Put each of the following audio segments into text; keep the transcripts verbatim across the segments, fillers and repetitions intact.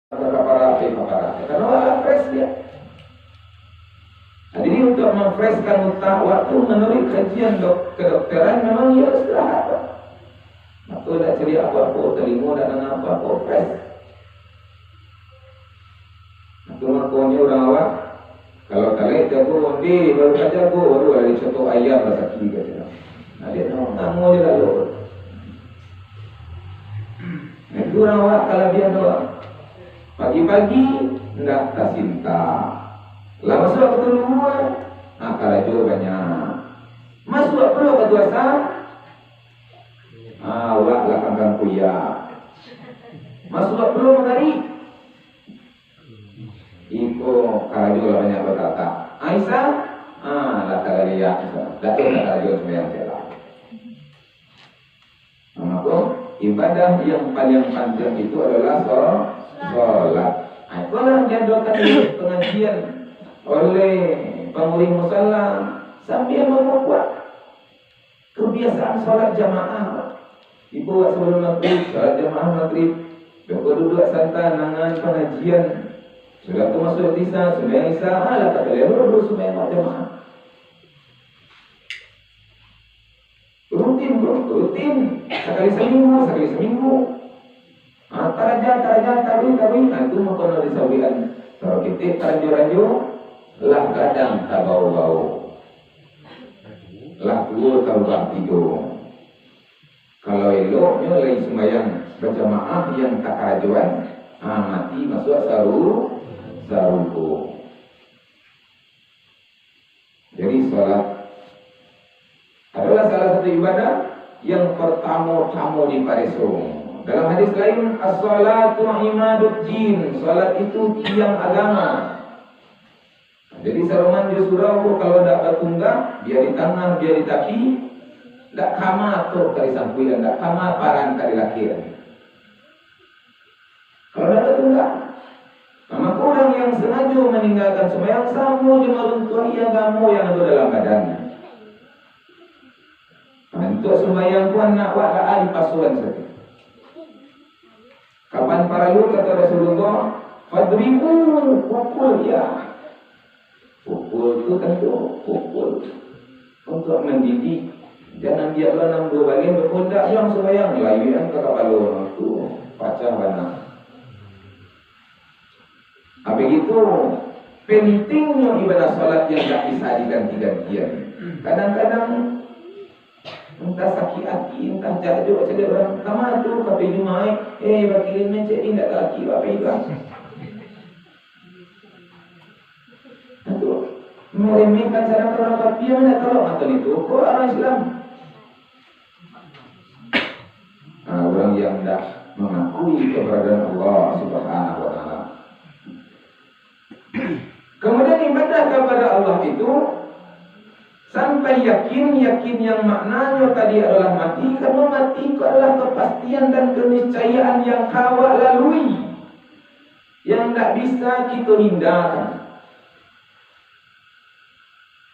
Ka kapara, ka kapara. Karano awak lah fresh dia. Nah, jadi, untuk memfreshkan utak awak tu, menurut kajian dok-, kedokteran, memang dia harus istirahat. Mato indak caliak apo-apo, talingo indak danga apo-apo, fresh. Nah, tu makonyo urang awak, kalau talek jago onde, baru ka jago, baru lah dicotok ayam rasaki, kato. Nah, dia namo-namo je lalu. Nah, itu urang awak kalabiahan tu. Pagi-pagi, indak tasinta. Lah masuak pukua duo, nah, karajo banyak. Masuak pulo pukua duo asa, ah, awak lah kangkang kuyak. Masuak pulo magarib, iko karajo lah banyak batatak. Aisan, ah, lah tagaliak, dak tu lah karajo sumbayang cek lah. Nah, mako, ibadah yang paling panjang itu adalah so-, sholat. Nah, itulah diadakan pengajian oleh pangurus musala sambil mamukuak kebiasaan sholat jamaah. Ibo sabalun magrib, sholat jamaah magrib. Beko duduak santai, nangan pangajian. Sudah tu masuak isya, sumbayang isya, alah, tak boleh dulu sumbayang jamaah. Rutin, bro, rutin. Sakali saminggu, sakali saminggu. Ah, taraja, taraja, taruih, taruih. Ah, tu mako nan disabuikan. Kalau kito tarajo-rajo, lah gadang tabao-bao. Lah tuo tarubah tido. Kalau eloknyo lai sumbayang bajamaah yang takarajoan, ah, mati masuak saru-, sarugo. Jadi, salat adalah salah satu ibadah yang partamo-tamo dipareso. Dalam hadis lain, "As-salatu imaduddin," salat itu tiang agama. Jadi, saroman jo surau ko, kalau dak batunggak, bia di tangah, bia di tapi, dak ka mato ka disampuikan, dak ka paran ka dilakiakan. Kalau dak batunggak, nah, mako urang yang sangajo maninggakan sumbayang samo jo maruntuahi agamo yang ado dalam badan. Nah, untuak sumbayang ko anak awak lah dipasuan sajo. Kapan paralu, kato Rasulullah, "Fadribu, pukul dia." Pukul tu tantu pukul untuak mandidik. Jan ambiak lo anam duo baleh, bakondak jo sumbayang, layuikan ka kapalo, tu pacah bana. Habis itu, pentingnyo ibadah salat yang tak bisa diganti-gantian. Kadang-kadang, entah sakik ati, entah jak jo caliak urang, "Kama tu ka pai Jumaik, eh, bakirim cek indak ka laki bapak iba." Itu meremehkan sadang urang kafir, mana tolong atau itu? Kok orang Islam? Nah, orang yang tidak mengakui keberadaan Allah Subhanahu wa Ta'ala. Kemudian, ibadah kepada Allah itu sampai yakin, yakin yang maknanyo tadi adalah mati, karena mati itu adalah kepastian dan keniscayaan yang ka awak lalui, yang ndak bisa kito hindakan.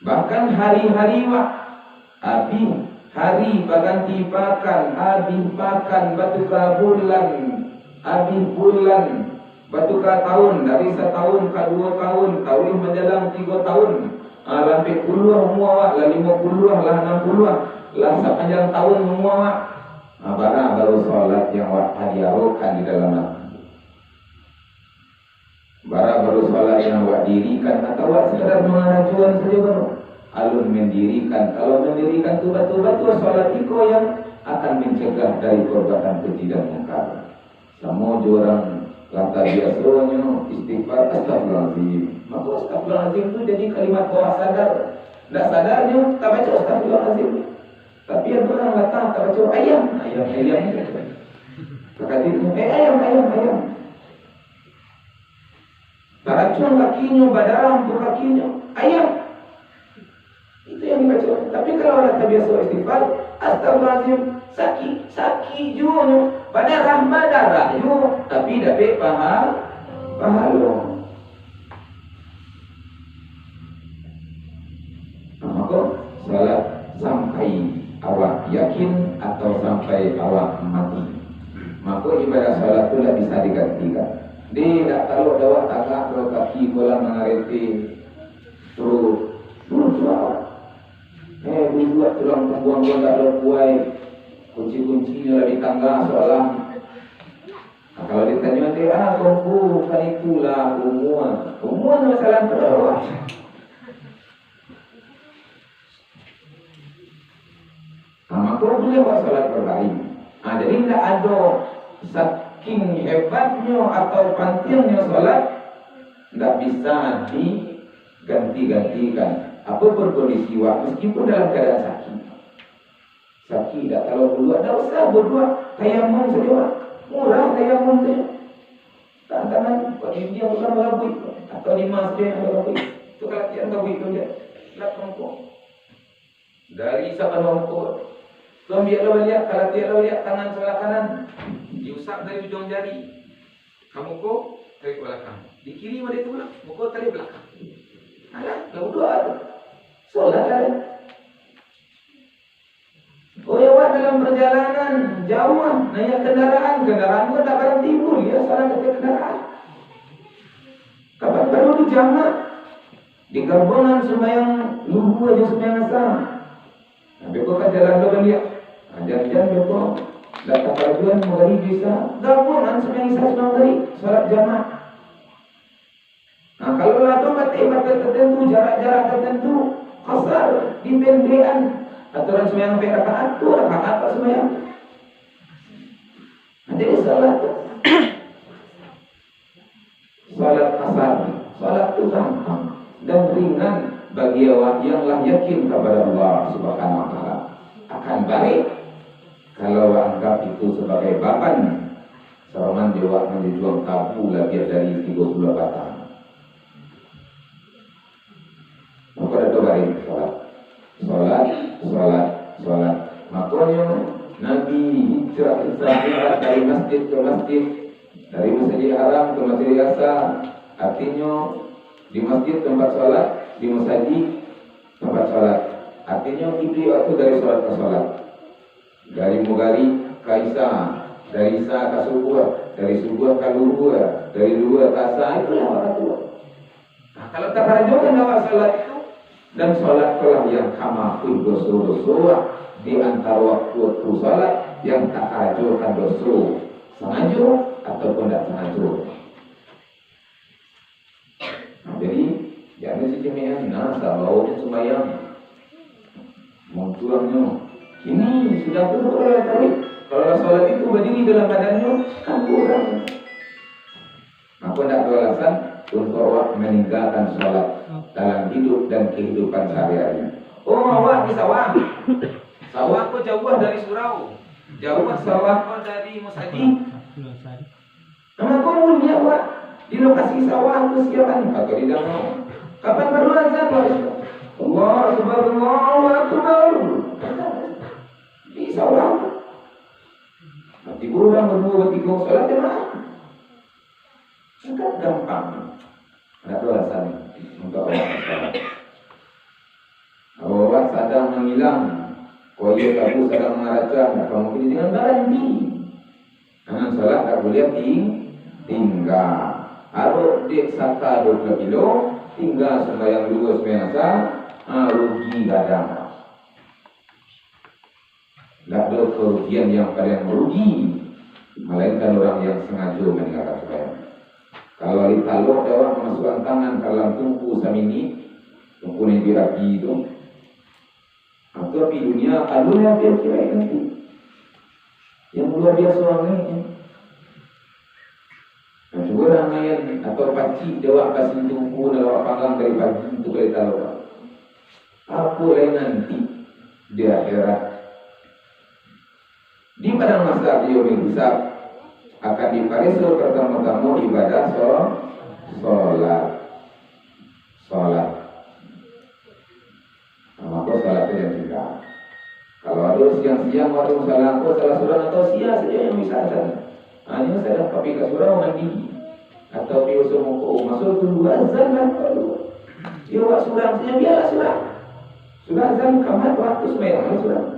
Bahkan hari-hari wak, abih hari baganti pakan, abih pakan batuka bulan, abih bulan batuka taun, dari sataun ka duo taun, taruih manjalang tigo taun, ah, lah ampek puluah umua wak, lah limo puluah, lah anam puluah, lah sapanjang taun umua wak, ah, bara baru salat yang wak paliarokan di dalam ati. Bara baru salat yang awak dirikan, atau awak sakadar mangarajoan sajo baru? Alun mandirikan. Kalau mandirikan tu batua-batua, salat iko yang akan mencegah dari perbuatan keji dan mungkar. Samo jo urang lah tabiasonyo istighfar, "Astagfirullahalazim." Maka astagfirullahalazim tu jadi kalimat bawah sadar. Ndak sadarnyo tabaco astagfirullahalazim. Tapi ado urang latah tabaco ayam, ayam, ayam. Kakadin, "Eh, ayam, ayam, ayam." Taracuang kakinyo, badarah ampu kakinyo. Ayam. Itu yang dibaco. Tapi kalau lah tabiaso istighfar, "Astagfirullahalazim, sakik, sakik juo nyo. Badarah, badarah juo. Tapi dapek paha-, pahalo." Nah, mako, salat sampai awak yakin atau sampai awak mati. Mako, ibadah salat tu ndak bisa digantikan. Di, dak talok dek awak tagak, dua kaki ko lah mangareti. Truk, truk, truk. Eh, duduak tulang pungguang ko dak ado kuai. Kunci-kuncinyo lah di tangga soalan. Nah, kalau ditanyo dek, ah, Tuangku, kan itulah umua. Umua nan masalah tu dah, wah. Nah, mako buliah buat salat babaring. Nah, jadi ndak ado, saking hebatnyo atau pantiangnyo salat, ndak bisa diganti-gantikan. Apo pun kondisi awak, meskipun dalam keadaan sakit. Sakik dak talok buduak, dak usah buduak, tayamum sajo, Pak. Murah tayamum tu. Tantangan, Pak, di India bukan bagabuik, Pak. Atau di Mas dia yang bagabuik. Tu kalau tiap bagabuik tu je. Lap rongkok. Dari saban rongkok. Tu ambiak lo baliak, kalau tiap lo baliak, tangan sabalah kanan. Diusap dari ujung jari. Kamu ko, tarik ke belakang. Di kiri model tu pulo, muko tarik belakang. Alah, dah buduak tu. Solat lah. Oh ya, awak dalam perjalanan jauah, naiak kendaraan, kendaraan ko tak berhenti pun, dia salah kecek kendaraan. Kapan perlu tu jamak, digabungan sembahyang luhur jo sembahyang asar. Nah, beko ka jalan tu baliak. Nah, jan-jan beko datang karajuan magari bisa gabungan sembahyang isya sembahyang magari, salat jamak. Nah, kalau lah tu batik-batik tertentu, jarak-jarak tertentu, kasar, dipendekan. Aturan sembahyang ampek rakaat, tu rakaat tak sembahyang. Nah, jadi salat tu, salat kasar, salat tu gampang dan ringan bagi awak yang lah yakin kepada Allah Subhanahu Wa Taala. Akan baik kalau awak anggap itu sebagai baban. Saroman dek awak manjujuang tabu labiah dari tigo puluah batang. Mako dak tabaring salat. Salat, salat, salat. Makonyo Nabi hijrah, hijrah dari masjid ke masjid, dari Masjidil Haram ke Masjidil Aqsa. Artinyo di masjid tempat salat, di masajik tempat salat. Artinyo kiblat waktu dari salat ke salat. Dari magari ka isya, dari isya ka subuah, dari subuah ka luhua, dari luhua ka asa, itulah wakatu. Nah, kalau takarajokan awak salat itu, dan salat itulah yang ka maapuih doso-doso awak, di antaro waktu-waktu salat yang takarajokan doso, sangajo ataupun dak sangajo. Nah, jadi, jangan si cemian, nah, sabaunyo sumbayang. Muncuangnyo. Kini sudah turun oleh tarik. Kalau lah salat itu badiri dalam badannyo, kan kurang. Mako, ndak ado alasan untuk awak maninggalkan salat dalam hidup dan kehidupan sehari-hari. Oh, awak di sawah. Sawah ko jauah dari surau. Jauah sawah ko dari masajik. Nah, mako munyiak awak di lokasi sawah tu siapan, atau di danau. Kapan baru azan, Pak? Allahu Akbar, Allahu Akbar. Di sawah. Nah, tibo urang baduo, batigo, salat jamaah. Sangat gampang. Ndak ado alasan untuk awak salat. Awak sadang mangilang, koyek kabu sadang mangaraca, ndak ka mungkin jangan baranti. Jangan salat, ndak buliah ting-, tingga. Arok dek saka duo puluah kilo, tingga sumbayang duo sumbayang asa, ha, rugi gadang. Ndak ado karugian yang paling rugi, malainkan urang yang sangajo maninggalkan sumbayang. Kalau ditalok dek awak mamasuakkan tangan ka dalam tungku saminik, tungku nan di api tu, atau api dunia, alun api akhirat nanti. Yang luar biaso angainyo. Nah, cubo lah main atau pacik dek awak ka situ, pun awak panggang dari pagi tu ka ditalok. Apo lai nanti di akhirat? Di padang mahsyar, di yaumil hisab, akan dipareso partamo-tamo ibadah so-, salat. Salat. Nah, mako salat tu jan tingga. Kalau ado siang-siang, waktu salat ko salah surang atau sia sajo yang bisa azan. Hanyo salah papi ka surau mandi. Atau pi uso muko, maso tu dulu azan lah, baru. Iyo, wak surang sajo, bialah surang. Sudah azan kamat, waktu sumbayang lah surang.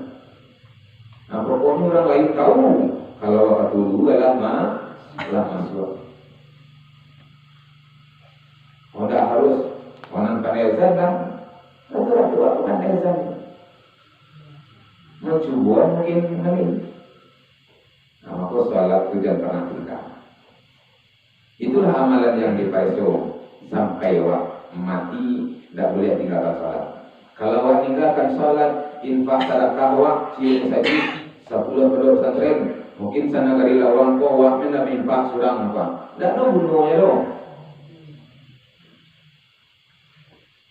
Nah, pokoknyo urang lain tahu kalau waktu dulu lah ma-, lah masuak. Kadang, ratu-ratu awak pandai sajo. Mancubo mungkin mani. Nah, mako salat tu jan panah tingga. Itulah amalan yang dipareso sampai awak mati, ndak buliah tinggakan salat. Kalau awak ninggakan salat, infak sadakah awak, ciek sajo, sapuluah pondok pesantren, mungkin sanagari lawang ko awak nan infak surang, Pak. Ndak ado gunonyo doh.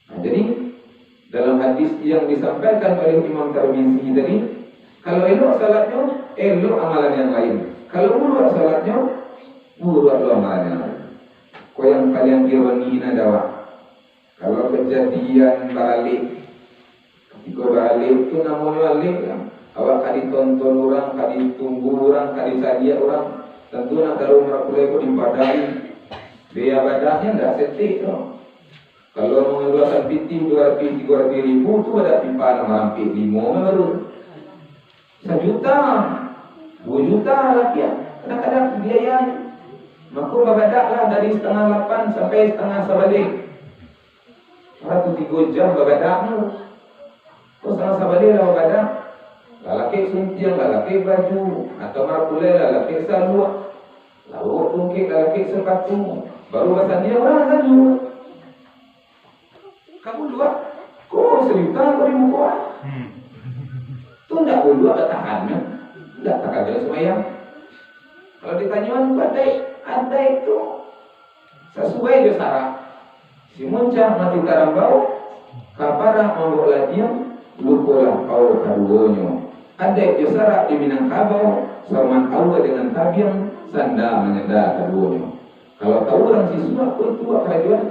Nah, jadi, dalam hadis yang disampaikan oleh Imam Tirmizi tadi, kalau elok salatnyo, elok amalan yang lain. Kalau buruak salatnyo, buruak lo amalan yang lain. Ko yang paliang ironi nan dawak. Kalau kajadian baralek, katiko baralek tu namonyo alek lah. Awak ka ditonton urang, ka ditunggu urang, ka dicaliak urang. Tantu nak taruih marapulai ko dibadai. Biaya badahnyo ndak setik tu. Kalau mangaluakan pitih duo ratuih, tigo ratuih ribu tu, ado pipa nan marampik limo mah baru. Sajuta, duo juta labiah, kadang-kadang biayanyo. Mako babadaklah dari satangah lapan sampai satangah sabaleh. Ratu tigo jam babadaknyo. Kok satangah sabaleh lah babadak. Lah lakek suntiang, lah lakek baju, atau marapulai lah lakek saluak. Lah bawok tungkek, lah lakek sapatu. Baru basandiang urang sajo. Ka buluak, ko sajuta ko di muko ah. Hmm. Tu ndak buluak batahan, ndak takajua sumbayang. Kalau ditanyoan ko adaik, adaik tu sasuai jo sarak. Si muncak mati tarambau, ka parak mambao ladiang, lukolah pao kaduonyo. Adaik jo sarak di Minangkabau, saruman aua dengan tabiang, sanda manyanda kaduonyo. Kalau tahu urang sisuak, ko itu awak karajoan,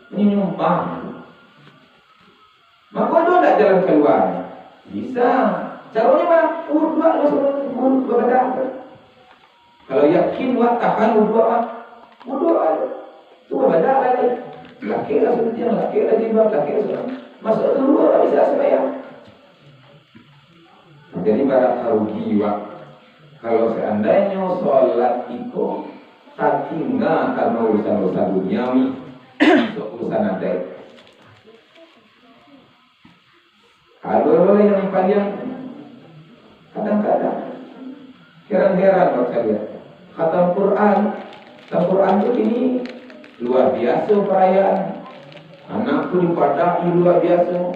manyumbang. Mako, ado ndak jalan kalua? Bisa. Caronyo mah, uduak lo suruh babadak tu. Kalau yakin wak tahan uduak mah, uduak lo. Tu babadak lai. Lakek lah suntiang, lakek lah jilbab, lakek lah surang. Masuak kalua lah bisa sumbayang. Jadi, bara ka rugi wak, kalau seandainyo salat iko tatingga karano urusan-urusan duniawi, masuak urusan adaik. Ado lo yang paliang kadang-kadang heran-heran wak caliak. Khatam Quran, khatam Quran tu kini lua biaso parayaan. Anak tu dipadai lua biaso.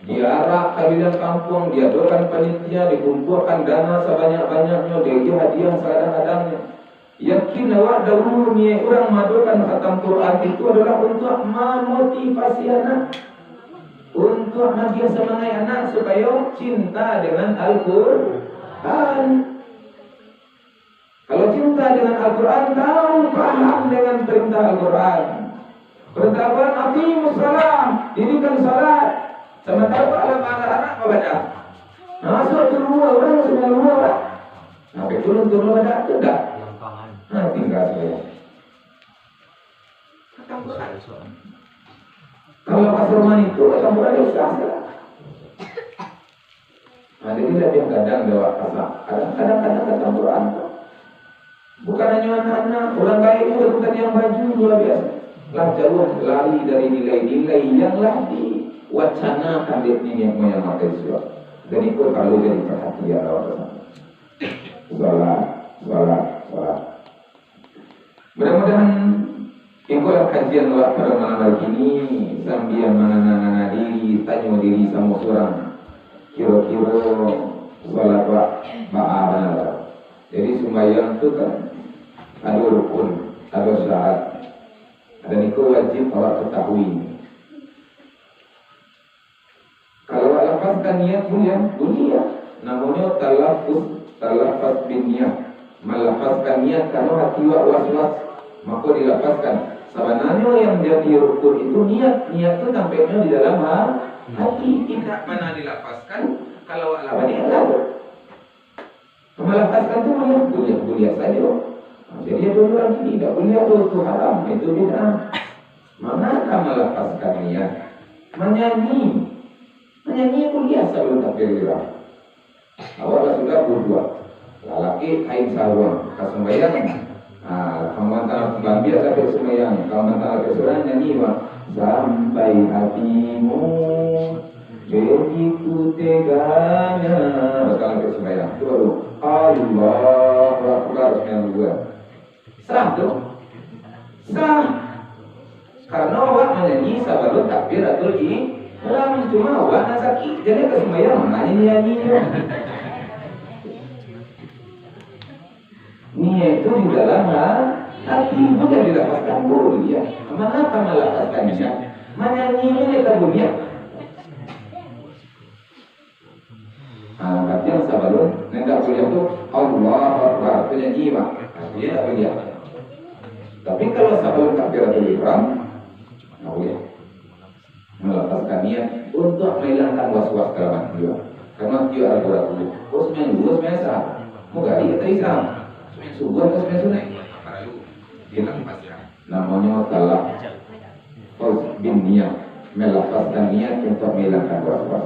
Diarak kaliliang kampuang, diadokan panitia, dikumpuakan dana sabanyak-banyaknyo, diagiah hadiah sagadang-gadangnyo. Yakin awak, dahulu niaik urang maadokan khatam Quran itu adolah untuak mamotivasi anak, untuak maagiah samangaik anak supayo cinta dengan Al-Quran. Kalau cinta dengan Al-Quran, tahu paham dengan perintah Al-Quran. Perintah Al-Quran, "Aqimus shalah," dirikan salat. Samantaro anak-anak babadak. Nah, masuak tu lua urang, sambilan lua urang. Nah, betul tu babadak tu dah. Nah, tingga sajo. Khatam Quran. Kalau pas rumah itu, khatam Quran dia usah salah. Nah, jadi lah dia kadang lewat kasar. Kadang-kadang, kadang khatam Quran tu. Bukan hanyo anak-anak, urang gaek tu dah bukan yang baju luar biasa. Lah jauah lari dari nilai-nilai yang lah diwacanakan dek niniak moyang mangko isuak. Jadi, itu paralu jadi parhatian awak tu. Salat, salat, salat. Mudah-mudahan ikolah kajian awak pada malam hari kini, sambia mangana-ngana diri, tanyo diri samo surang, kiro-kiro salat awak baa bana. Jadi, sumbayang tu kan ado rukun, ado syarat. Dan iko wajib awak katahui. Kalau awak lafazkan niat, buliah, buliah. Namonyo talafuz, talafaz bin niat. Malafazkan niat, karano hati awak was-was, mako dilafazkan. Sabananyo yang jadi rukun itu niat. Niat tu tampeknyo di dalam ha-, hati. Indak bana dilafazkan, kalau awak lafaz niat lah. Malafazkan tu buliah, buliah, buliah sajo. Nah, jadi ado urang gini, "Ndak buliah tu, tu haram, itu bid'ah." Mangana malafazkan niat? Manyanyi. Manyanyi buliah sabalun takbir ihram. Awak lah sudah buduak. Lalaki kain saruang, ka sumbayang. Ah, ka mantang bambiak lah ka sumbayang, ka mantang lah ka surang nyanyi, wah, sampai hatimu, begitu teganya. Datang ke sembahyang. Itu baru, Allahu Akbar, sembahyang dulu. Sah tu? Sah. Karena awak manyanyi sabalun takbiratul ihram. Cuma awak nan sakik, jadi ka sembahyang, manyanyi-nyanyi jo. Niat tu di dalam ha-, hati, bukan dilafazkan. Buliah. Mangapa malafazkan niat? Manyanyi ni ka buliah. Ah, tapi yang sabalun, nan tak buliah tu, Allahu Akbar, tu nyanyi, Mak. Ah, dia tak buliah. Tapi kalau sabalun takbiratul ihram, nah, buliah. Malafazkan niat untuk mahilangkan was-was dalam hati juo. Karena hati ragu-ragu. Oh, sembahyang duo, sembahyang sah. Mau gari kata Islam. Sembahyang subuh atau sembahyang sunnah? Paralu. Dilafazkan. Namonyo talafuz bin niat, malafazkan niat untuk mahilangkan was-was.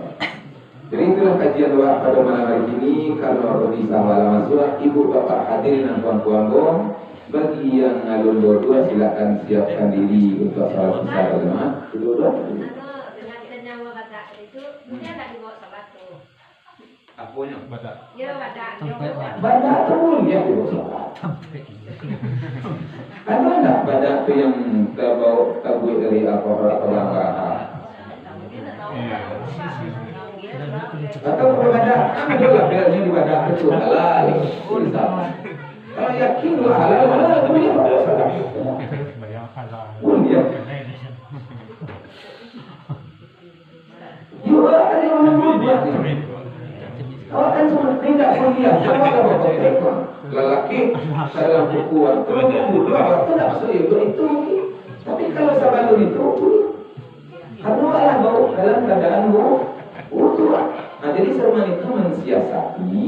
Jadi itulah kajian awak pada malam hari kini. Kalau waktu Isa malam masuak, ibu bapak hadirin nan tuanku ambo, bagi yang alun baudua, silakan siapkan diri untuk salat Isa berjamaah. Duduk dulu. Aponyo? Badak. Yo, badak. Tampek, Pak. Badak tu buliah dibaok salat. Tampek. Ado ndak badak tu yang tabao, tabuek dari alkohol atau barang-barang haram? Atau kalau badak, kan ado lah biasanya di badak tu halal. Kalau yakin lah halal, halal, buliah baok salat. Buliah. Yo, awak kan yang manuruik buat ni. Awak kan sama, ni tak kuliah, awak lah berkonteks, Bang. Lelaki dalam buku waktu, buku waktu tak masuk, ya, itu mungkin. Tapi kalau sabalun itu, karena awak lah baok dalam keadaan bu-, wudu. Nah, jadi seruman itu mensiasati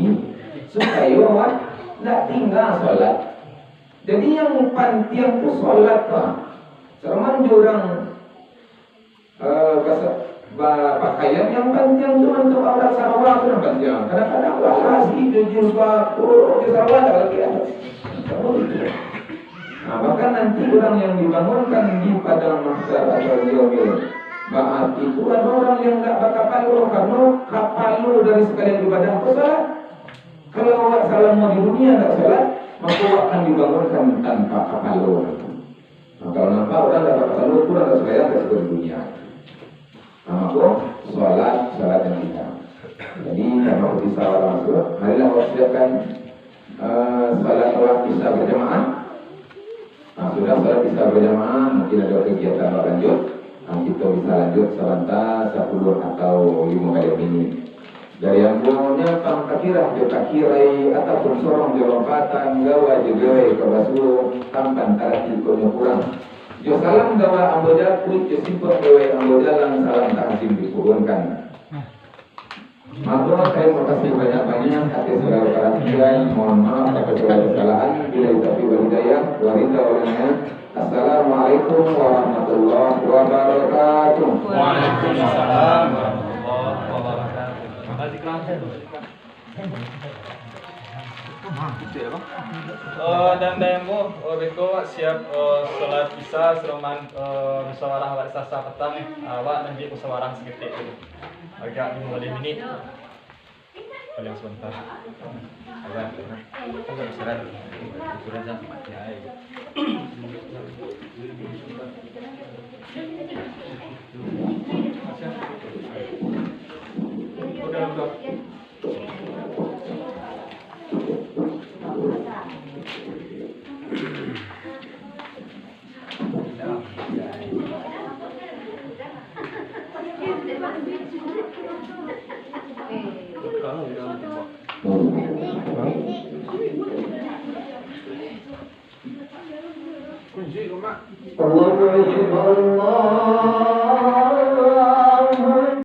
supaya awak ndak tinggal salat. Jadi yang pantiang tu salat, Bang. Seruman jo urang Eh, basa-, ba-, pakaian yang pantiang tu, untuk aurat sarawa tu nan pantiang. Kadang-kadang balas jo jilbab, oh, jo sarawa tak lagi lah. Nah, bahkan nanti urang yang dibangunkan di padang mahsyar atau di yaumil ba'ats itu ado urang yang ndak bakapalo, karano kapalo dari sagalo ibadah tu salat. Kalau awak salamo di dunia ndak salat, maka awak akan dibangunkan tanpa kapalo. Nah, kalau nampak urang ndak bakapalo, urang ndak sumbayang, ndak suko di dunia. Nah, mako, salat, salat yang ringan. Jadi, karano waktu Isa lah masuak, marilah awak siapkan, eh, salat awak Isa berjamaah. Nah, sudah salat Isa berjamaah, mungkin ado kegiatan awak lanjut. Nah, kito bisa lanjut sabanta, sapuluah atau limo baleh minit. Dari ambo nyo, pang takirah jo kakirai, ataupun sorong jo lompatan, gawa jo gawai ka basuo, tampan karati kok nyo kurang. Jo salam gawa ambo japuik, jo simpok gawai ambo jalang, salam takzim dipuhunkan. Mako, tarimo kasih banyak-banyak ateh sagalo paratian. Mohon maaf ateh sagalo kasalahan. Billahi taufiq wal hidayah. Waridha wal inayah. Assalamualaikum warahmatullahi wabarakatuh. Waalaikumsalam warahmatullahi wabarakatuh. Eh, dan dayangku, eh, beko siap, eh, salat Isya, saruman, eh, musyawarah awak sasa patang, eh. Awak lanjuik musyawarah saketek tu. Agak limo baleh minit. Paling sabanta. Agak, agak sarat. Ukuran sangat mati ai. Udah, udah. Allahu Akbar, Allahu